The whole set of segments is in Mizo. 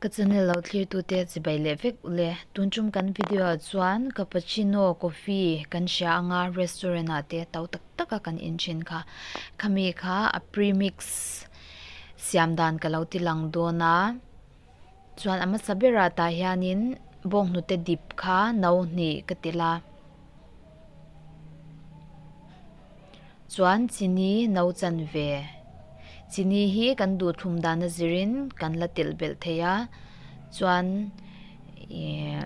Ka channel lo thlir tute chibai leh vek ule. Tun tum kan video ah chuan cappuccino coffee kan hria anga restaurant ah te to tak tak a kan in thin kha. Khami kha a premix siam dan ka lo ti lang dawn a. Chuan a hmasa berah tah hianin bawnghnute dip kha no hnih ka ti la. Chuan chini no chan ve. Chini hi kan duh thlum dan a zirin kan la telh belh thei a. Chuan ihh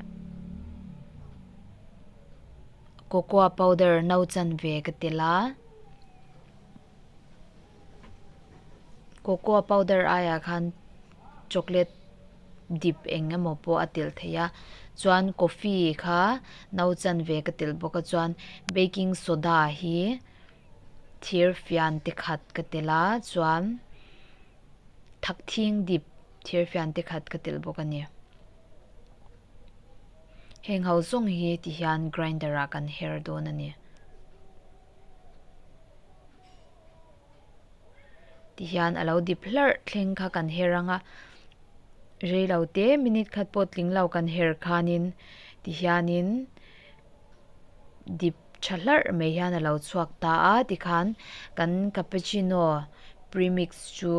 cocoa powder no chan ve ka tel a. Cocoa powder aiah khan chocolate dip eng emaw pawh a telh theih a chuan coffee kha no chanve ka telh bawk a chuan baking soda hi thir fian te khat ka telh a chuan thakthing dip thir fian te khat ka telh bawk a ni. Heng ho zawng hi ti hian grinder ah kan her dawn a ni. Tihian a lo dip hlarh thleng kha kan her ang a, reilo te minute khat pawh tling lo kan her khanin tihianin dip tha hlarh mai hian a lo chhuak ta a tikhan kan cappuccino premix chu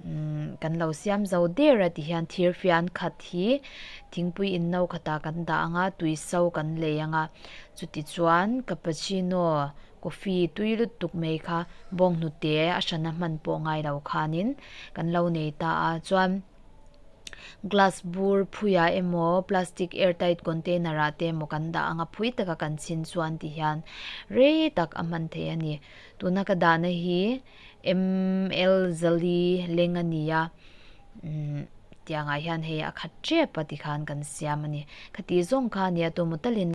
umm kan lo siam zo der a tihian thir fian khat hi thingpui in no khatah kan dah ang a tui so kan lei ang a chutichuan cappuccino Coffee tui lutuk mai kha bawnghnute a hrana hman pawh ngai lo khanin kan lo nei ta a chuan glass bur phuiah emaw plastic air tight container ah te emaw kan dah ang a phui taka kan chhin chuan ti hian rei tak a hman theih a ni tuna ka dahna hi ml zali leng a ni a umm tiangah hian hei a khat tep a tikhan kan siam a ni khati zawng kha a nia tumaw talin.